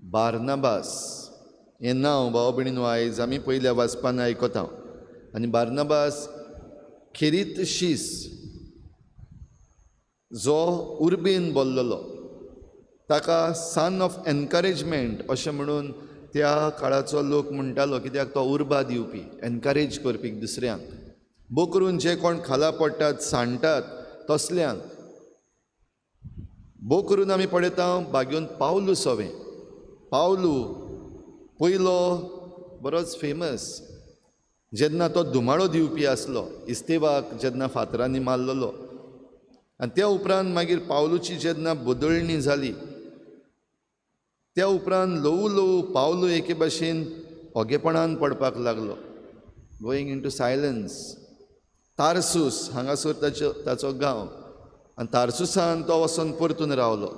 Barnabas हें नांव भाव भयणीनो आयज आमी पयल्या वाचपान आयकता. आनी बार्नाबास खेरीत शीस जो उर्बेन बोल्ललो, ताका सन ऑफ एनकरेजमेंट अशें म्हणून त्या काळाचो लोक म्हणटालो, कित्याक तो उर्बा दिवपी, एनकरेज करपी दुसऱ्यांक, भो करून जे कोण खाला पडटात सांडटात तसल्यांक. भो करून आमी पळयता बागेवन पावलू सोवें. पावलू पयलो बरोच फेमस, जेन्ना तो धुमाळो दिवपी आसलो, इस्तेवाक जेन्ना फातरांनी मारलेलो. आनी त्या उपरांत मागीर पावलूची जेन्ना बदलणी जाली, त्या उपरांत ल्हवू ल्हवू पावलू एके भाशेन ओगेपणान पडपाक लागलो, गोईंग इन टू सायलन्स. तारसूस हांगासर ताचो गांव, आनी तारसुसान तो वचोन परतून रावलो.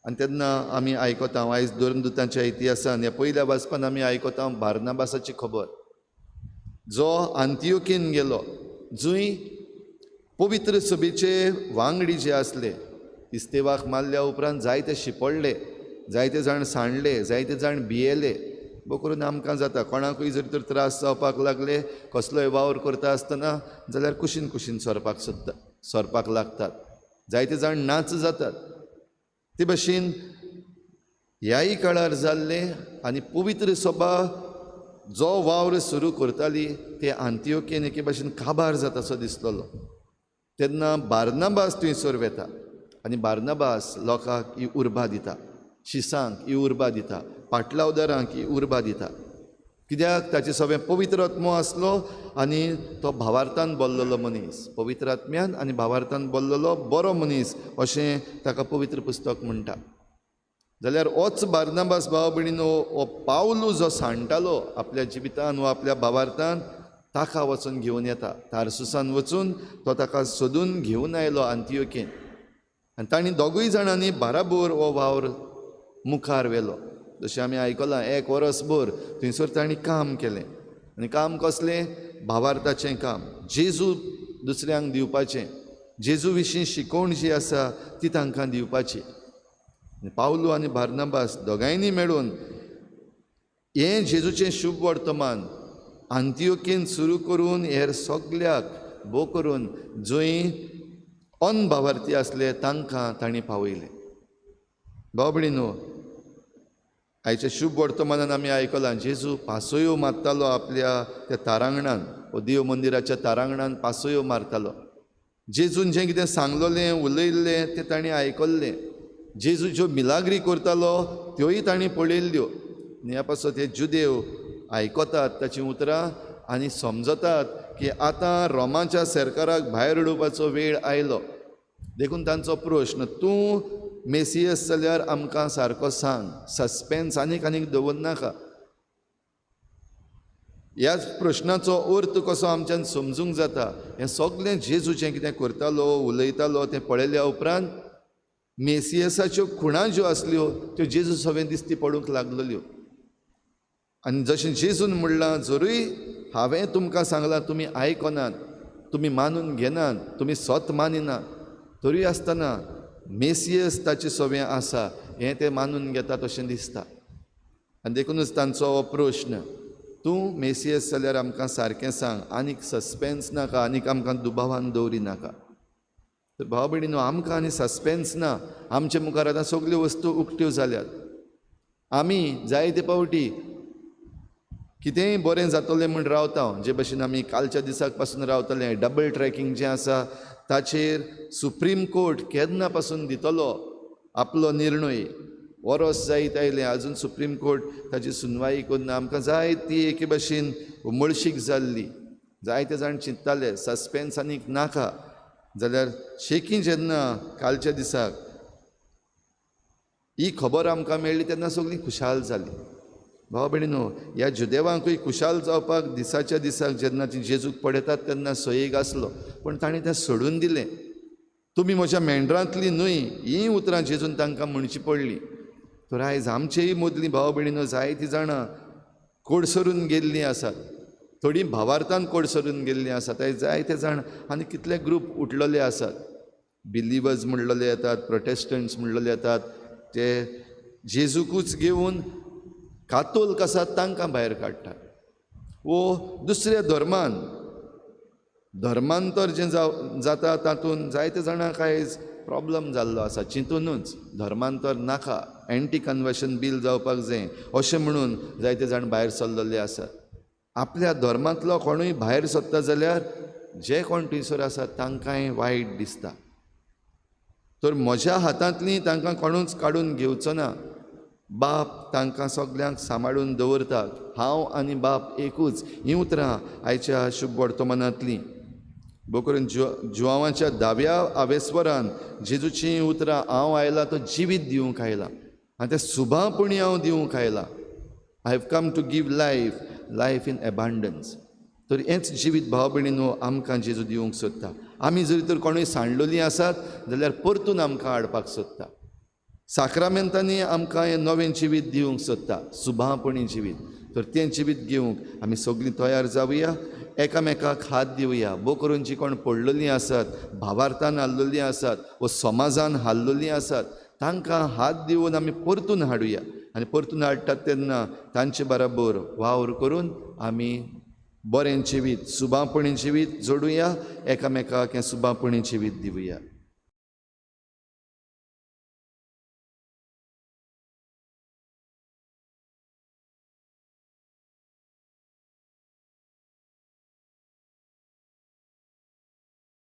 आनी तेन्ना आमी आयकता आयज धर्मदुतांच्या इतिहासान ह्या पयल्या वाचपान आमी आयकता बार्नाबासाची खबर, जो आंतियोकीन गेलो, जंय पवित्र सभेचे वांगडी जे आसले इस्तेवाक मारल्या उपरांत जायते शिपडले, जायते जाण सांडले, जायते जाण भियेले. भो करून आमकां जाता कोणाकूय जर तर त्रास जावपाक लागले, कसलोय वावर करता आसतना जाल्यार कुशीन कुशीन सरपाक सोदता, सरपाक लागतात, जायते जाण नाच जातात. ते भशेन ह्याय काळार जाल्ले. आनी पवित्र सभा जो वावर सुरू करताली ते आंतियोकेन एके भाशेन काबार जाता असो दिसलेलो. तेन्ना बार्नाबास थंयसर वेता आनी बार्नाबास लोकांक ही उर्बा दिता, शिसांक ही उर्बा दिता, पाटलावदारांक ही उर्बा दिता, कित्याक ताचे सगळें पवित्र आत्मो आसलो आनी तो भावार्थान बोल्लेलो मनीस, पवित्र आत्म्यान आनी भावार्थान बोल्लेलो बरो मनीस अशें ताका पवित्र पुस्तक म्हणटा. जाल्यार होच बार्नाबास भाव भयणीनो हो पावलू जो सांडटालो आपल्या जिवितान वा आपल्या भावार्थान, ताका वचून घेवन येता. तारसुसान वचून तो ताका सोदून घेवन आयलो आंतियोकेन, आनी तांणी दोगूय जाणांनी बाराबोर हो वावर मुखार व्हेलो. जशें आमी आयकलां एक वरसभर थंयसर तांणी काम केलें. आनी काम कसलें? भावार्थाचें काम, जेजू दुसऱ्यांक दिवपाचें, जेजू विशीं शिकोवण जी आसा ती तांकां दिवपाची. आनी पावलू आनी बार्नाबास दोगांयनी मेळून हें जेजूचें शुभ वर्तमान आंतियोकेन सुरू करून हेर सगल्याक भो करून जंय अनभावार्थी आसले तांकां तांणी पावयलें. भाव भयणीनो, आयच्या शुभ वर्तमानान आमी आयकलां जेजू पासयो मारतालो आपल्या त्या तारांगणान, वो देव मंदिराच्या तारांगणान पासयो मारतालो. जेजून जें कितें सांगलोलें उलयल्लें तें तांणी आयकल्लें. जेजू ज्यो मिलाग्री करतालो त्योय तांणी पळयल्ल्यो. आनी ह्या पासत हे जुदेव आयकतात ताचीं उतरां आनी समजतात की आतां रोमाच्या सरकाराक भायर उडोवपाचो वेळ आयलो. देखून तांचो प्रश्न, तूं मेसियस जाल्यार आमकां सारको सांग, सस्पेन्स आनीक आनीक दवरनाका. ह्याच प्रश्नाचो अर्थ कसो आमच्यान समजूंक जाता, हें सगळें जेजू जें कितें करतालो उलयतालो तें पळयल्या उपरांत मेसियसाच्यो खुणां ज्यो आसल्यो त्यो जेजू सगळें दिसती पडूंक लागलेल्यो. आनी जशें जेजून म्हणलां, जरूय हांवें तुमकां सांगलां तुमी आयकनात, तुमी मानून घेनात, तुमी सत मानिनात, तरी आसतना मेसियस ताचे सवें आसा हें ते मानून घेतात अशें दिसता. आनी देखूनच तांचो हो प्रश्न, तूं मेसियस जाल्यार आमकां सारकें सांग, आनीक सस्पेन्स नाका, आनीक आमकां दुबावान दवरी नाका. तर भाव भयणीनो, आमकां आनी सस्पेन्स ना. आमचे मुखार आतां सगल्यो वस्तू उक्त्यो जाल्यात. आमी जायते फावटी कितेंय बरें जातलें म्हूण रावता, जे भशेन आमी कालच्या दिसाक पासून रावतले. डबल ट्रॅकींग जें आसा ताचेर सुप्रीम कोर्ट केन्ना पासून दितलो आपलो निर्णय, वरोस जायत आयलें आजून सुप्रीम कोर्ट ताची सुनवाई करून आमकां जाय ती एके भशेन उमळशीक जाल्ली. जायते जाण चिंत्ताले सस्पेन्स आनीक नाका. जाल्यार शेकी जेन्ना कालच्या दिसाक ही खबर आमकां मेळ्ळी तेन्ना सगळीं खुशाल जाली. भाव भयणीनो, ह्या जुदेवांकूय खुशाल जावपाक दिसाच्या दिसाक जेन्ना ती जेजूक पळयतात तेन्ना सोयीक आसलो, पूण तांणी तें सोडून दिलें. तुमी म्हज्या मेंढरांतली न्हय हीं उतरां जेजून तांकां म्हणची पडलीं. तर आयज आमचेय मदलीं भाव भयणीनो जायतीं जाणां कोडसरून गेल्लीं आसात, थोडीं भावार्थान कोडसरून गेल्लीं आसात. आयज जायते जाण आनी कितले ग्रूप उठलेले आसात, बिलिवर्स म्हणलेले येतात, प्रोटेस्टंट्स म्हणलेले येतात, ते जेजूकूच घेवन कातोल्क आसात तांकां भायर काडटात वो दुसऱ्या धर्मान धर्मांतर जें जाता तातूंत जायते जाणांक आयज प्रॉब्लम जाल्लो आसा. चिंतूनच धर्मांतर नाका, एंटी कन्वर्शन बील जावपाक जाय अशें म्हणून जायते जाण भायर सरलेले आसात. आपल्या धर्मांतलो कोणूय भायर सरता जाल्यार जे कोण थंयसर आसात तांकांय वायट दिसता. तर म्हज्या हातांतली तांकां कोणूच काडून घेवचो ना. बाप तांकां सगल्यांक सांबाळून दवरता. हांव आनी बाप एकूच. हीं उतरां आयच्या शुभ वर्तमानांतलीं. भोव करून जुवांवाच्या 10व्या आवेस्वरान जेजूचीं उतरां, हांव आयला तो जिवीत दिवंक आयला आनी तें सुभापणी हांव दिवंक आयला. I have come to give life, life in abundance. तर हेंच जिवीत भाव भयणीनो आमकां जेजू दिवंक सोदता. आमी जरी तर कोणूय सांडलेलीं आसात जाल्यार परतून आमकां हाडपाक सोदता. साक्रामेंतांनी आमकां हें नवें जिवीत दिवंक सोदता, सुभापणी जिवीत. तर तें जिवीत घेवंक आमी सगळीं तयार जावया, एकामेकाक हात दिवया. भोव करून जी कोण पडलेलीं आसात, भावार्थान हाल्लेलीं आसात वो समाजान हाल्लेलीं आसात, तांकां हात दिवन आमी परतून हाडुया. आनी परतून हाडटात तेन्ना तांचे बराबर वावर करून आमी बरें जिवीत, सुभापणी जिवीत जोडुया, एकामेकाक हें सुभापणी जिवीत दिवया.